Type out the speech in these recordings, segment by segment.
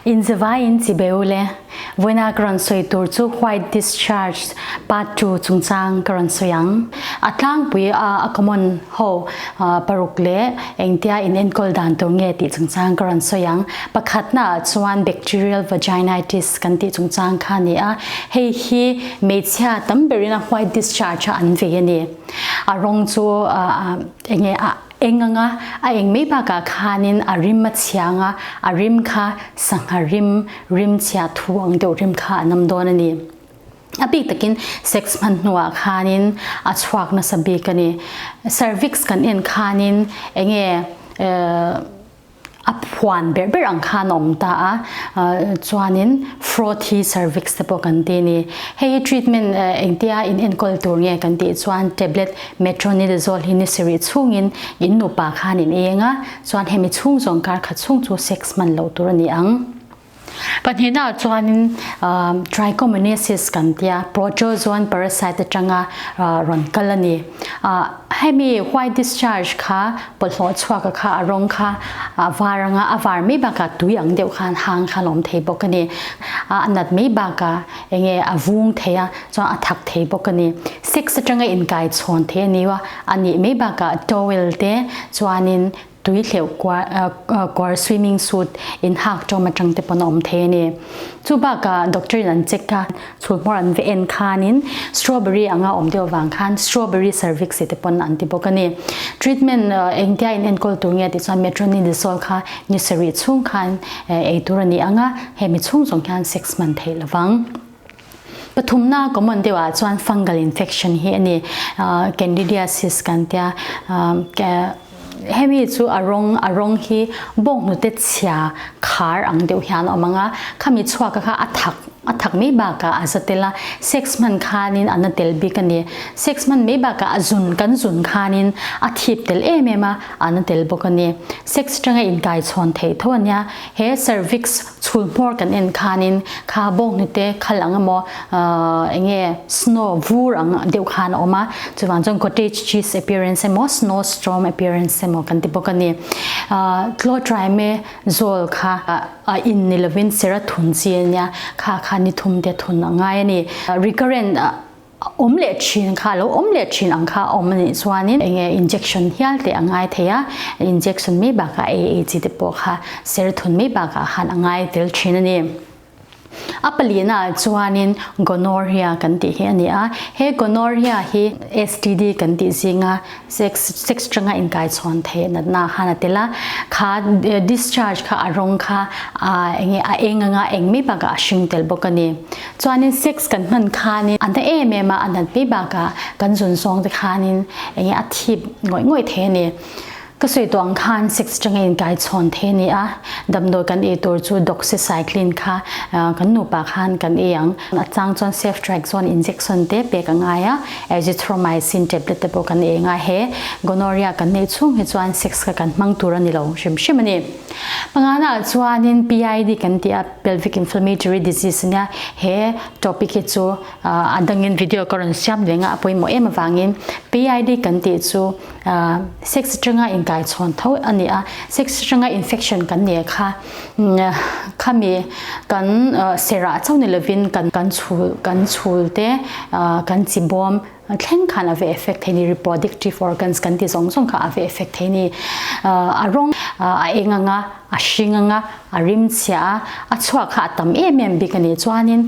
Inzavaiin chibai ule. Vawiina ka rawn sawi tur chu White Discharge Part 2 chungchang ka rawn sawi ang. A tlangpui a a common ho paruk leh engtia in enkawl dan tur nge tih chungchang ka rawn sawi ang. Pakhatna ah chuan Bacterial Vaginitis kan tih chungchang kha a ni a, hei hi hmeichhia tam berin a white discharge a an vei a ni. A rawng chu enge a eng anga a eng mai bakah khanin a rim a chhiang a, a rim kha sangha rim, rim chhia thu ang deuh rim kha a nam dawn a ni. A bik takin sex hman hnuah khanin a chhuak nasa bik a ni. Cervix kan en khanin enge a phuan ber ber ang khan a awm ta a, chuanin frothy cervix te pawh kan ti a ni. Hei hi treatment engtia in enkawl tur nge kan tih chuan tablet metronidazole hi ni sarih chhungin in nupa khan in eng a, chuan hemi chhung zawng kar khat chhung chu sex hman loh tur a ni ang. Pahnihnaah chuanin Trichomoniasis kan tia, protozoan parasite atanga rawn kal a ni. Hemi white discharge kha bawlhhlawh chhuaka kha a rawng kha a var anga a var mai bakah tui ang deuh khan hang khan a awm thei bawk a ni. A nat mai bakah enge a vung thei a, chuan a thak thei bawk a ni. Sex atanga inkai chhawn thei a ni a, a nih mai bakah towel te chuanin Tui hleuh kuar swimming suit in hak ṭawm aṭang te pawn a awm thei a ni. Chu bakah doctor in an check a, chhul hmawr an va en khanin strawberry anga awm deuh avang khan strawberry cervix te pawn an ti bawk a ni. Treatment engtia in enkawl tur nge tih chuan metronidazole kha ni sarih chhung khan ei tur a ni ang a, hemi chhung zawng hian sex hman theih lovang. Pathumna common deuh ah chuan fungal infection hi a ni. Candidiasis kan tia hemi chu a rawng a rawng hi bawnghnute chhia khar ang deuh hian a awm ang a, khami chhuak kha a thak a thak mai bakah a za tel a, sex hman khanin a na tel bik a ni. Sex hman mai bakah a zun kan zun khanin a thip tel em em a, a na tel bawk a ni. Sex atanga inkai chhawn theih tho a nia. He cervix Chhul hmawr kan en khanin kha bawnghnute khal ang emaw enge snow vur ang deuh khan a awm a, chuvang chuan cottage cheese appearance emaw snow storm appearance emaw kan ti bawk a ni. Clotrimazole kha a in ni lovin sera thun chi a nia, kha kha ni thum te thun a ngai a ni. Recurrent A awm leh thin kha lo awm leh thin ang kha a awm anih chuanin enge injection hial te a ngai thei a, injection mai bakah ei ei chi te pawh kha serthun mai bakah khan a ngai tel thin a ni. A palina ah chuanin gonorrhea kan tih hi a ni a, he gonorrhea hi STD kan tih zinga sex sex tanga inkaichhawn theih natna khan a tel a, kha discharge kha a rawng kha enge a eng anga eng mai bakah a hring tel bawk a ni. Chuanin sex kan hman khanin a na em em a, a nat mai bakah kan zun zawng te khanin enge a thip ngawih ngawih thei a ni. Ka sawi tawh ang khan sex atanga inkai chhawn thei a ni a, damdawi kan ei tur chu doxycycline kha kan nupa khan kan ei ang. A chang chuan ceftriaxone injection te pek a ngai a, azithromycin tablet te pawh kan ei ngai. He gonorrhea kan neih chhung hi chuan sex kha kan hmang tur a ni lo hrim hrim a ni. Pangana chuanin PID kan tih a, Pelvic inflammatory disease ania he topic hi chu a dangin video ka rawn siam leh nga a pawimawh em avangin PID kan tih chu sex atanga inkai chhawn tho a ni a, sex atanga infection kan nei kha khami kan serah chauh ni lovin kan kan chhul kan chhul te kan chi bawm thleng khan a ve effect thei ni reproductive organs kan ti zawng zawng kha a ve effect thei ni a rawng a eng anga a hring anga a rim chhia a a chhuak kha a tam em em bik a ni chuanin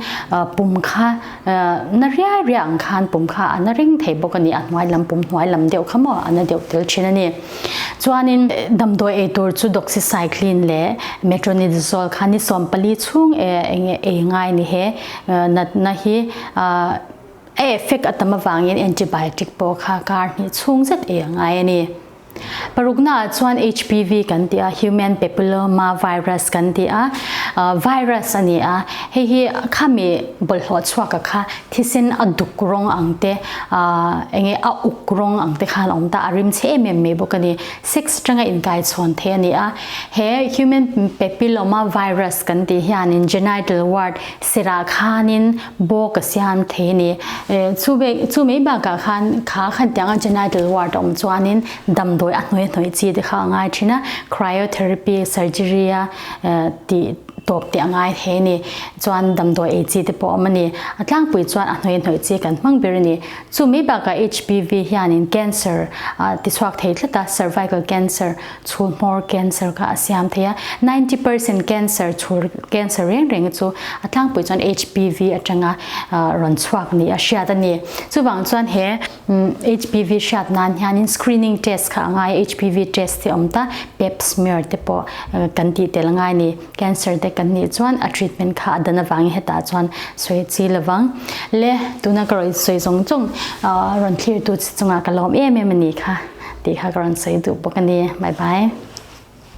pum kha na riai riai ang khan pum kha a na ring thei bawk a ni a hnuai lam pum hnuai lam deuh kha maw a na deuh tel thin a ni chuanin damdawi ei tur chu doxycycline leh metronidazole kha ni 14 chhung enge ei ngai ni he natna hi A effect a tam avangin antibiotic pawh kha kar hnih chhung zet ei a ngai a ni. Parukna ah chuan HPV kan ti a, Human Papilloma Virus kan ti a, virus a ni a, hei hi khami bawlhhlawh chhuak a kha thisen a duk rawng ang te, enge a uk rawng ang te khan a awm ta, a rim chhe em em mai bawk a ni. Sex atanga inkai chhawn thei a ni a, he Human Papilloma Virus kan tih hianin genital wart serah khanin Bawk a siam thei a ni. Chu ve chu mai bakah khan kha khan tianga genital wart a awm chuanin damdawi a hnuai hnuai chi te kha a ngai thin a, cryotherapy surgery a tih tawp tih a ngai thei a ni. Chuan damdawi ei chi te pawh a awm a ni. A tlangpui chuan a hnawih hnawih chi kan hmang ber a ni. Chu mai bakah HPV hianin cancer a tichhuak thei tlat a, cervical cancer, chhul hmawr cancer kha a siam thei a. 90% cancer, chhul cancer reng reng chu a tlangpui chuan HPV atanga rawn chhuak ni a hriat a ni. Chuvang chuan he HPV hriat nan hianin screening test kha a ngai a, HPV test hi a awm ta, pap smear te pawh kan tih tel a ngai a ni. Cancer te kan nih chuan a treatment kha a dan avangin hetah chuan sawi chi lovang. Le tuna ka rawn sawi zawng zawng rawn thlir tu che chungah ka lawm em em a ni kha tih kha ka rawn sawi duh bawk a ni. Bye bye.